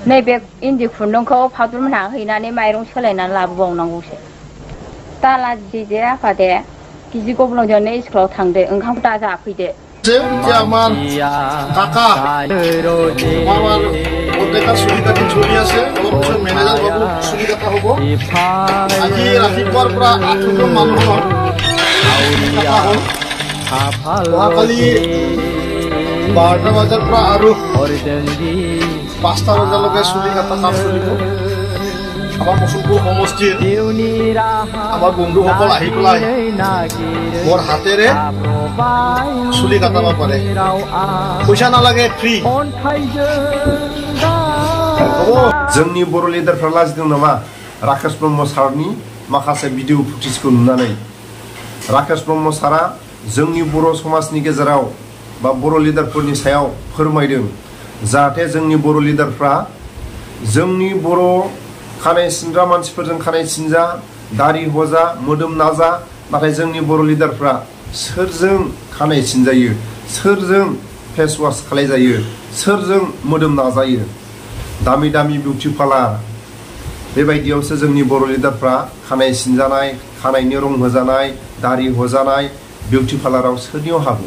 नैबे इन्दि खुन्दुंखौ फाउदुर मोनहा हैनानै माइरं सोलायनानै लाबोबावनांगौसो दाला दिदे आफादे गिजि गब्लंजोंनो स्कुलाव थांदो ओंखामखौ दा जाफैदो আমার কাকা আমার প্রত্যেকটা সুবিধাটি চলি আছে অলপ পিছত মেনেজাৰ বাবু সুবিধাটা হ'ব আজি ৰাতিপুৱাৰ পৰা 8জন মানুহৰ কাকা হ'ল অহাকালি 12টা বজাৰ পৰা আৰু 5টা বজালৈকে চুলি কাটা কাম চলিব আমার মুসলপুর সমষ্টির আমার বন্ধুসকল আহি পেলাই মোর হাতেৰে চুলি কাটাব পাৰে পইচা নালাগে ফ্রি जोंनि बर' लिडारफ्रा लाजिदों नामा राकेश ब्रह्म सारनि माखासे भिडिअ फुटेजखौ नुनानै राकेश ब्रह्म सारा जोंनि बर' समाजनि गेजेराव बा बर' लिडारफोरनि सायाव फोरमायदों जाहाथे जोंनि बर' लिडारफ्रा जोंनि बर' खानाय सिनग्रा मानसिफोरजों खानाय सिनजा दारि हजा मोदोम नाजा नाथाय जोंनि बर' लिडारफ्रा सोरजों खानाय सिनजायो सोरजों फेस वाश खालायजायो सोरजों मोदोम नाजायो दामि दामि बिउटि पार्लार बेबायदियावसो जोंनि बर' लिडारफ्रा खानाय सिनजानाय खानायनि रं होजानाय दारि हजानाय बिउटि पार्लाराव सोरनियाव हाबो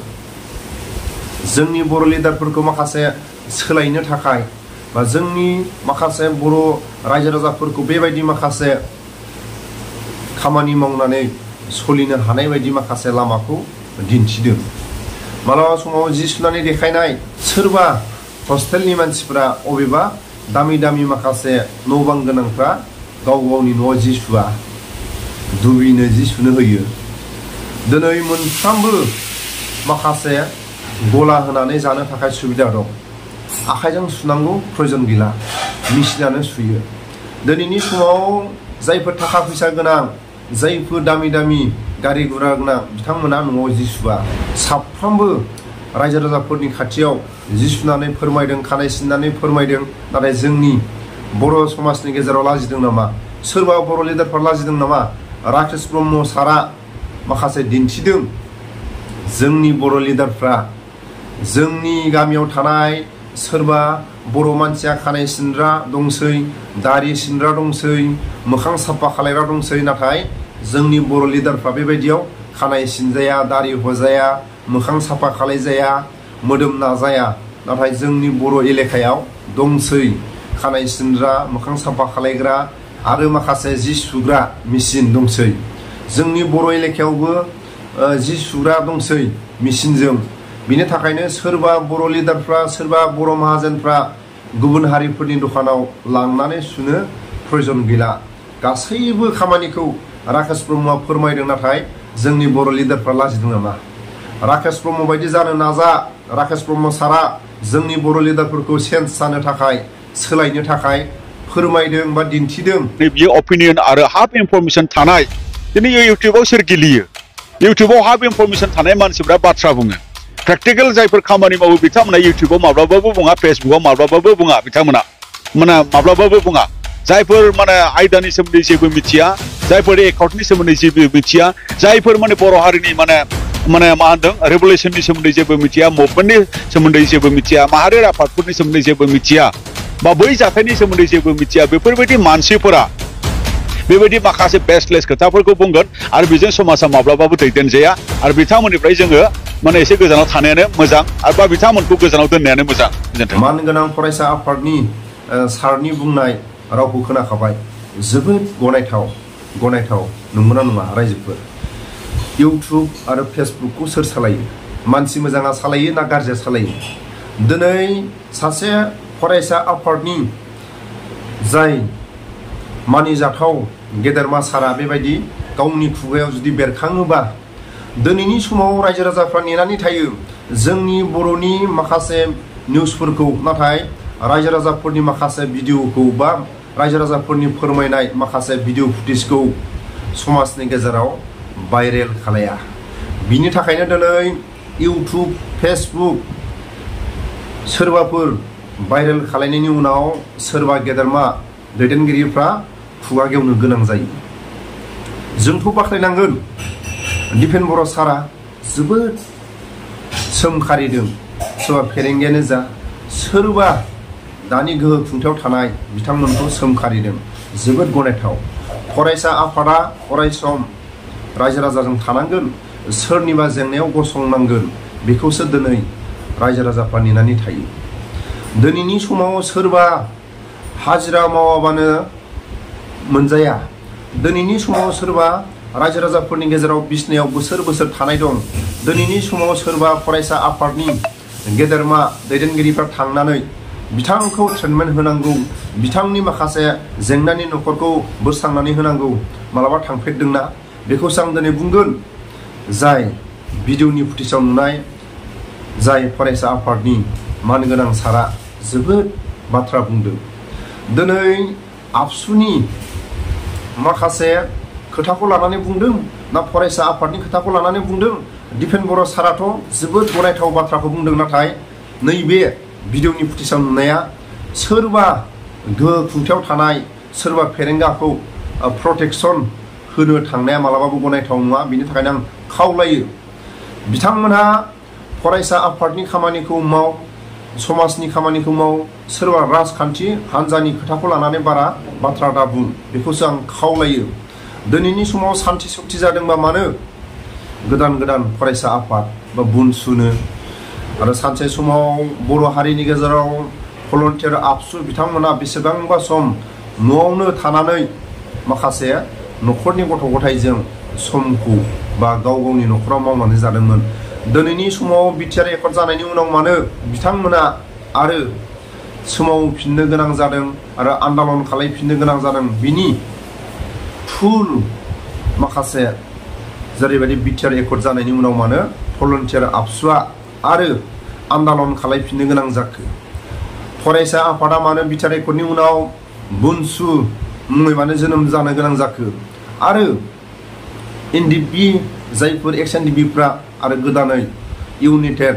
जोंनि बर' लिडारफोरखौ माखासे सोलायनो थाखाय बा जोंनि माखासे बर' रायजो राजाफोरखौ बेबायदि माखासे खामानि मावनानै सोलिनो हानाय बायदि माखासे लामाखौ दिन्थिदों मालाबा समाव जि सुनानै देखायनाय सोरबा हस्टेलनि मानसिफोरा अबेबा दामि दामि माखासे न' बां गोनांफ्रा गाव गावनि न'आव जि सुवा दुबिनो जि सुनो होयो दिनै मोनफ्रोमबो माखासे गला होनानै जानो थाखाय सुबिदा दं आखाइजों सुनांगौ प्रयोजन गैला मेसिनानो सुयो दिनैनि समाव जायफोर थाखा फैसा गोनां जायफोर दामि दामि गारि गुरा गोनां बिथांमोना न'आव जि सुवा साफ्रोमबो रायजो राजाफोरनि खाथियाव जि सुनानै फोरमायदों खानाय सिननानै फोरमायदों नाथाय जोंनि बर' समाजनि गेजेराव लाजिदों नामा सोरबा बर' लिडारफ्रा लाजिदों नामा राकेश ब्रह्म सारा माखासे दिन्थिदों जोंनि बर' लिडारफ्रा जोंनि गामियाव थानाय सोरबा बर' मानसिया खानाय सिनग्रा दंसै दारि सिनग्रा दंसै मोखां साफा खालायग्रा दंसै नाथाय जोंनि बर' लिडारफ्रा बेबायदियाव खानाय सिनजाया दारि हजाया मोखां साफा खालायजाया मोदोम नाजाया नाथाय जोंनि बर' एलेकायाव दंसै खानाय सिनग्रा मोखां साफा खालायग्रा आरो माखासे जि सुग्रा मेसिन दंसै जोंनि बर' एलेकायावबो जि सुग्रा दंसै मेसिनजों बिनि थाखायनो सोरबा बर' लिडारफ्रा सोरबा बर' माहाजोनफ्रा गुबुन हारिफोरनि दखानाव लांनानै सुनो प्रयोजन गैला गासैबो खामानिखौ राकेश ब्रह्मआ फोरमायदों नाथाय जोंनि बर' लिडारफ्रा लाजिदों नामा राकेश ब्रह्म बायदि जानो नाजा राकेश ब्रह्म सारा जोंनि बर' लिडारफोरखौ चेन्ज जानो थाखाय सोलायनो थाखाय फोरमायदों बा दिन्थिदों बियो अपिनियन आरो हाफ इनफरमेशन थानाय दिनै इउटिउबाव सोर गेलेयो इउटिउबाव हाफ इनफरमेशन थानाय मानसिफ्रा बाथ्रा बुङो प्रेक्टिकल जायफोर खामानि मावो बिथांमोना इउटिउबाव माब्लाबाबो बुङा फेसबुकाव माब्लाबाबो बुङा बिथांमोना माब्लाबाबो बुङा जायफोर आयदानि सोमोन्दै जेबो मिथिया जायफोर एकाउन्टनि सोमोन्दै जेबो मिथिया जायफोर बर' हारिनि मा होनदों रेभुलेसननि सोमोन्दै जेबो मिथिया मुभमेन्टनि सोमोन्दै जेबो मिथिया माहारि आफादफोरनि सोमोन्दै जेबो मिथिया बा बै जाथायनि सोमोन्दै जेबो मिथिया बेफोरबायदि मानसिफोरा बेबायदि माखासे बेसलेस खोथाफोरखौ बुंगोन आरो बेजों समाजा माब्लाबाबो दैदेनजाया आरो बिथांमोननिफ्राय जोङो एसे गोजानाव थानायानो मोजां आरो बा बिथांमोनखौ गोजानाव दोननायानो मोजां मानगोनां फरायसा आफादनि सारनि बुंनाय रावखौ खोनाखाबाय जोबोद गनायथाव नंगौना नङा रायजोफोर इउटिउब आरो फेसबुकखौ सोर सालायो मानसि मोजाङा सालायो ना गाज्रिया सालायो दिनै सासे फरायसा आफादनि जाय मानिजाथाव गेदेरमा सारा बेबायदि गावनि खुगायाव जुदि बेरखाङोबा दिनैनि समाव रायजो राजाफ्रा नेनानै थायो जोंनि बर'नि माखासे निउसफोरखौ नाथाय रायजो राजाफोरनि माखासे भिडिअखौ बा रायजो राजाफोरनि फोरमायनाय माखासे भिडिअ फुटेजखौ समाजनि गेजेराव भाइरेल खालाया बिनि थाखायनो दिनै इउटिउब फेसबुक सोरबाफोर भाइरेल खालायनायनि उनाव सोरबा गेदेरमा दैदेनगिरिफ्रा खुगा गेवनो गोनां जायो जोंथ' बाख्नायनांगोन दिपेन बर' सारा जोबोद सोमखारिदों सोरबा फेरेंगियानो जा सोरबा दानि गोहो खुंथायाव थानाय बिथांमोनखौ सोमखारिदों जोबोद गनायथाव फरायसा आफादा अरायसम रायजो राजाजों थानांगोन सोरनिबा जेंनायाव गसंनांगोन बेखौसो दिनै रायजो राजाफ्रा नेनानै थायो दिनैनि समाव सोरबा हाजिरा मावाबानो मोनजाया दिनैनि समाव सोरबा रायजो राजाफोरनि गेजेराव बिसनायाव बोसोर बोसोर थानाय दं दिनैनि समाव सोरबा फरायसा आफादनि गेदेरमा दैदेनगिरिफ्रा थांनानै बिथांखौ ट्रिटमेन्ट होनांगौ बिथांनि माखासे जेंनानि न'खरखौ बोस्रांनानै होनांगौ मालाबा थांफेरदोंना बेखौसो आं दिनै बुंगोन जाय भिडिअनि फुटेजाव नुनाय जाय फरायसा आफादनि मानगोनां सारा जोबोद बाथ्रा बुंदों दिनै आबसुनि माखासे खोथाखौ लानानै बुंदों ना फरायसा आफादनि खोथाखौ लानानै बुंदों दिपेन बर' साराथ' जोबोद गनायथाव बाथ्राखौ बुंदों नाथाय नैबे भिडिअनि फुटेजाव नुनाया सोरबा गोहो खुंथायाव थानाय सोरबा फेरेंगाखौ प्रटेक्सन होनो थांनाया मालाबाबो गनायथाव नङा बिनि थाखायनो आं खावलायो बिथांमोनहा फरायसा आफादनि खामानिखौ माव समाजनि खामानिखौ माव सोरबा राजखान्थि हान्जानि खोथाखौ लानानै बारा बाथ्रा दाबुं बेखौसो आं खावलायो दिनैनि समाव सान्थि सुक्ति जादोंबा मानो गोदान गोदान फरायसा आफाद बा बुनसुनो आरो सानसे समाव बर' हारिनि गेजेराव भलन्टियार आबसु बिथांमोना बेसेबांबा सम न'आवनो थानानै माखासे न'खरनि गथ' गथायजों समखौ बा गाव गावनि न'खराव मावनानै जादोंमोन दिनैनि समाव बिटिआर एकर्ड जानायनि उनाव मानो बिथांमोना आरो सोमावफिननो गोनां जादों आरो आन्दालन खालामफिननो गोनां जादों बिनि फुल माखासे जेरैबायदि बिटिआर एकर्ड जानायनि उनाव मानो भलन्टियार आबसुआ आरो आन्दालन खालामफिननो गोनां जाखो फरायसा आफादा मानो बिटिआर एकर्डनि उनाव बुनसु मुङै मानो जोनोम जानो गोनां जाखो आरो एनडिपि जायफोर एक्स एनडिपिफ्रा आरो गोदानै इउनाइटेड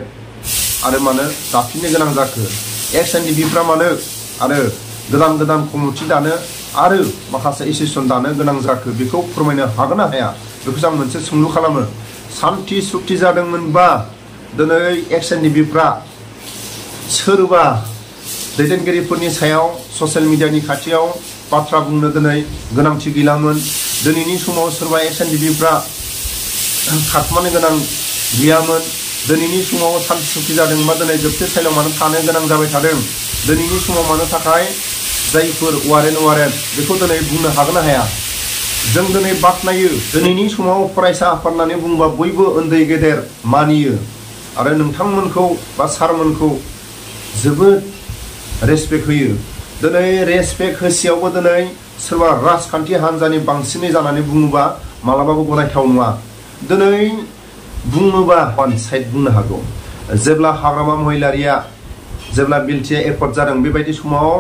आरो मानो दाफिननो गोनां जाखो एक्स एनडिपिफ्रा मानो आरो गोदान गोदान कमिटि दानो आरो माखासे एसोसिएसन दानो गोनां जाखो बेखौ फोरमायनो हागोन ना हाया बेखौसो आं मोनसे सोंलु खालामो सान्थि सुक्ति जादोंमोनबा दिनै एक्स एनडिपिफ्रा सोरबा दैदेनगिरिफोरनि सायाव ससियेल मिडियानि खाथियाव बाथ्रा बुंनो दिनै गोनांथि गैलामोन दिनैनि समाव सोरबा एक्स एनडिपिफ्रा खारखुमानो गोनां गैयामोन दिनैनि समाव सान्थि सुक्ति जादोंबा दिनै जोबथेसालियाव मानो थानो गोनां जाबाय थादों दिनैनि समाव मानो थाखाय जायफोर वारेन्ट बेखौ दिनै बुंनो हागोन ना हाया जों दिनै बाख्नायो दिनैनि समाव फरायसा आफाद होननानै बुंबा बयबो उन्दै गेदेर मानियो आरो नोंथांमोनखौ बा सारमोनखौ जोबोद रेसपेक्ट होयो दिनै रेसपेक्ट होसेयावबो दिनै सोरबा राजखान्थि हान्जानि बांसिनै जानानै बुङोबा मालाबाबो गनायथाव नङा दिनै बुङोबा वान साइड बुंनो हागौ जेब्ला हाग्रामा महिलारिया जेब्ला बिटिआर एकर्ड जादों बेबायदि समाव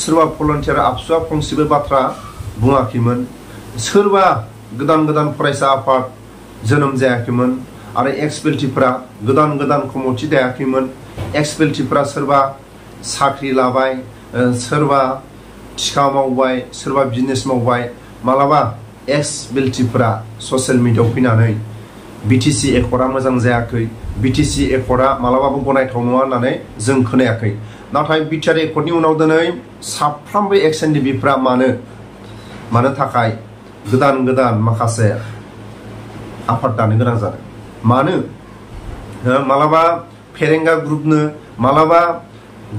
सोरबा भलन्टियार आबसुआ फंसेबो बाथ्रा बुङाखैमोन सोरबा गोदान गोदान फरायसा आफाद जोनोम जायाखैमोन आरो एक्सपेल्टिफ्रा गोदान गोदान कमिटि दायाखैमोन एक्सपेल्टिफ्रा सोरबा साख्रि लाबाय सोरबा थिखा मावबाय सोरबा बिजनेस मावबाय मालाबा एक्सपेल्टिफ्रा ससियेल मिडियायाव फैनानै बिटिसि एकर्डआ मोजां जायाखै बिटिसि एकर्डआ मालाबाबो गनायथाव नङा होननानै जों खोनायाखै नाथाय बिटिआर एकर्डनि उनाव दिनै साफ्रोमबो एक्स एनडिपिफ्रा मानो थाखाय गोदान गोदान माखासे आफाद दानो गोनां जादों मानो मालाबा फेरेंगा ग्रुपनो मालाबा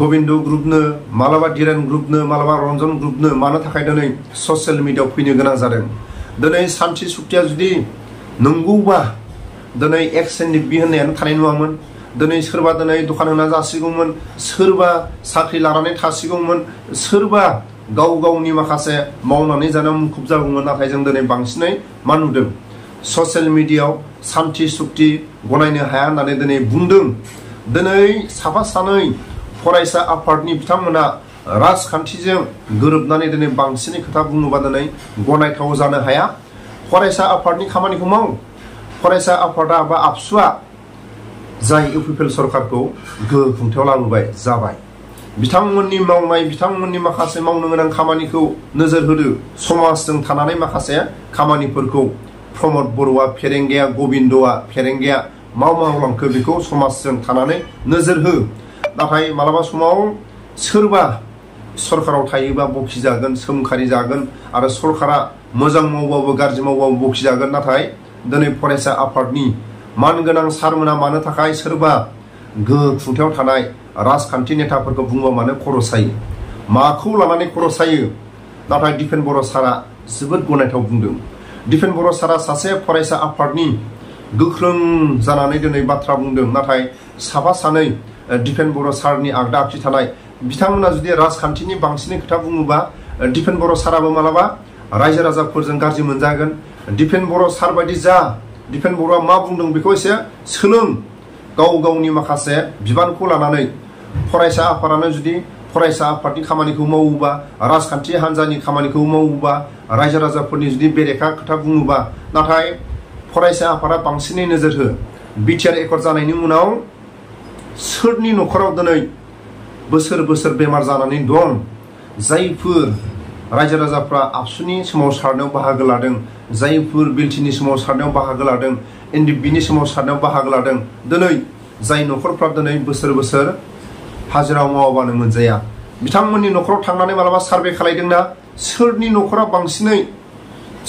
गबिन्द ग्रुपनो मालाबा डिरेन ग्रुपनो मालाबा रन्जन ग्रुपनो मानो थाखाय दिनै ससियेल मिडियायाव फैनो गोनां जादों दिनै सान्थि सुक्तिया जुदि नंगौबा दिनै एक्स एनडिपि होननायानो थानाय नङामोन दिनै सोरबा दिनै दखान होना जासिगौमोन सोरबा साख्रि लानानै थासिगौमोन सोरबा गाव गावनि माखासे मावनानै जानो मुखुब जागौमोन नाथाय जों दिनै बांसिनै मा नुदों ससियेल मिडियायाव सान्थि सुक्ति गनायनो हाया होननानै दिनै बुंदों दिनै साफा सानै फरायसा आफादनि बिथांमोना राजखान्थिजों गोरोबनानै दिनै बांसिनै खोथा बुङोबा दिनै गनायथाव जानो हाया फरायसा आफादनि खामानिखौ माव फरायसा आफादा बा आबसुआ जाय इउपिपिएल सरकारखौ गोहो खुंथायाव लाबोबाय जाबाय बिथांमोननि मावनाय बिथांमोननि माखासे मावनो गोनां खामानिखौ नोजोर होदो समाजजों थानानै माखासे खामानिफोरखौ प्रमद बर'आ फेरेंगाया गबिन्दआ फेरेंगाया मावलांखो बेखौ समाजजों थानानै नोजोर हो नाथाय मालाबा समाव सोरबा सरकाराव थायोबा बखिजागोन सोमखारि जागोन आरो सरकारा मोजां मावबाबो गाज्रि मावबाबो बखिजागोन नाथाय दिनै फरायसा आफादनि मानगोनां सारमोना मानो थाखाय सोरबा गोहो खुंथायाव थानाय राजखान्थि नेताफोरखौ बुंबा मानो खर' सायो माखौ लानानै खर' सायो नाथाय दिपेन बर' सारा जोबोद गनायथाव बुंदों दिपेन बर' सारा सासे फरायसा आफादनि गोख्रों जानानै दिनै बाथ्रा बुंदों नाथाय साफा सानै दिपेन बर' सारनि आगदा आगसि थानाय बिथांमोना जुदि राजखान्थिनि बांसिनै खोथा बुङोबा दिपेन बर' साराबो मालाबा रायजो राजाफोरजों गाज्रि मोनजागोन दिपेन बर' सार बायदि जा दिपेन बर'आ मा बुंदों बेखौ एसे सोलों गाव गावनि माखासे बिबानखौ लानानै फरायसा आफादानो जुदि फरायसा आफादनि खामानिखौ मावोबा राजखान्थि हान्जानि खामानिखौ मावोबा रायजो राजाफोरनि जुदि बेरेखा खोथा बुङोबा नाथाय फरायसा आफादा बांसिनै नोजोर हो बिटिआर एकर्ड जानायनि उनाव सोरनि न'खराव दिनै बोसोर बोसोर बेमार जानानै दं जायफोर रायजो राजाफ्रा आबसुनि सोमावसारनायाव बाहागो लादों जायफोर बिलटिनि सोमावसारनायाव बाहागो लादों एनडिबिनि सोमावसारनायाव बाहागो लादों दिनै जाय न'खरफ्रा दिनै बोसोर बोसोर हाजिरा मावाबानो मोनजाया बिथांमोननि न'खराव थांनानै मालाबा सार्भे खालायदोंना सोरनि न'खरा बांसिनै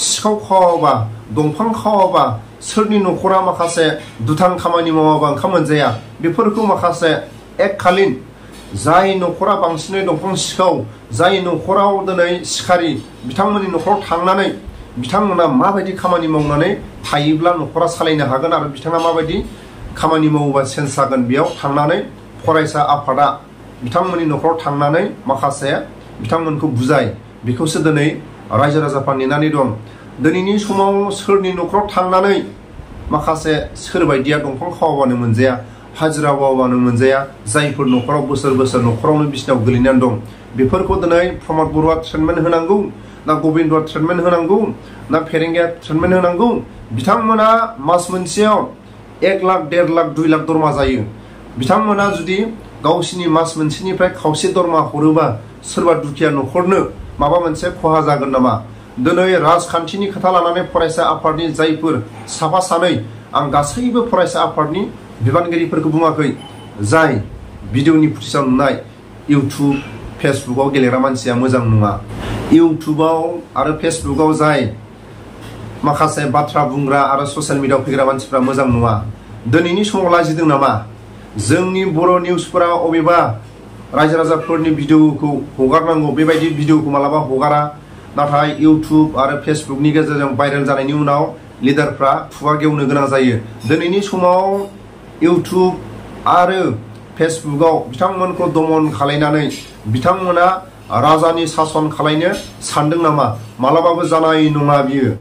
सिखाव खावाबा दंफां खावाबा सोरनि न'खरा माखासे दुथां खामानि मावाबा ओंखाम मोनजाया बेफोरखौ माखासे एककालीन जाय न'खरा बांसिनै दंफां सिखाव जाय न'खराव दिनै सिखारि बिथांमोननि न'खराव थांनानै बिथांमोना माबायदि खामानि मावनानै थायोब्ला न'खरा सालायनो हागोन आरो बिथाङा माबायदि खामानि मावोबा सेन्स जागोन बेयाव थांनानै फरायसा आफादा बिथांमोननि न'खराव थांनानै माखासे बिथांमोनखौ बुजाय बेखौसो दिनै रायजो राजाफ्रा नेनानै दं दिनैनि समाव सोरनि न'खराव थांनानै माखासे सोरबायदिया दंफां खावाबानो मोनजाया हाजिरा मावाबानो मोनजाया जायफोर न'खराव बोसोर बोसोर न'खरावनो बिसिनाव गोलैनानै दं बेफोरखौ दिनै प्रमद बरुवा ट्रिटमेन्ट होनांगौ ना गबिन्दआ ट्रिटमेन्ट होनांगौ ना फेरेंगाया ट्रिटमेन्ट होनांगौ बिथांमोना मास मोनसेयाव 1 लाख 1.5 लाख 2 लाख दरमा जायो बिथांमोना जुदि गावसिनि मास मोनसेनिफ्राय खावसे दरमा हरोबा सोरबा दुखिया न'खरनो माबा मोनसे खहा जागोन नामा दिनै राजखान्थिनि खोथा लानानै फरायसा आफादनि जायफोर साफा सानै आं गासैबो फरायसा आफादनि बिबानगिरिफोरखौ बुङाखै जाय भिडिअनि फुटेजाव नुनाय इउटुब फेसबुकआव गेलेग्रा मानसिया मोजां नङा इउटुबाव आरो फेसबुकआव जाय माखासे बाथ्रा बुंग्रा आरो ससियेल मिडियाआव फैग्रा मानसिफ्रा मोजां नङा दिनैनि समाव लाजिदों नामा जोंनि बर' निउसफोरा अबेबा रायजो राजाफोरनि भिडिअखौ हगारनांगौ बेबायदि भिडिअखौ मालाबा हगारा नाथाय इउटुब आरो फेसबुकनि गेजेरजों भाइरेल जानायनि उनाव लिडारफ्रा खुगा गेवनो गोनां जायो दिनैनि समाव इउटुब आरो फेसबुकआव बिथांमोनखौ दमन खालायनानै बिथांमोना राजानि सासन खालायनो सानदों नामा मालाबाबो जानाय नङा बियो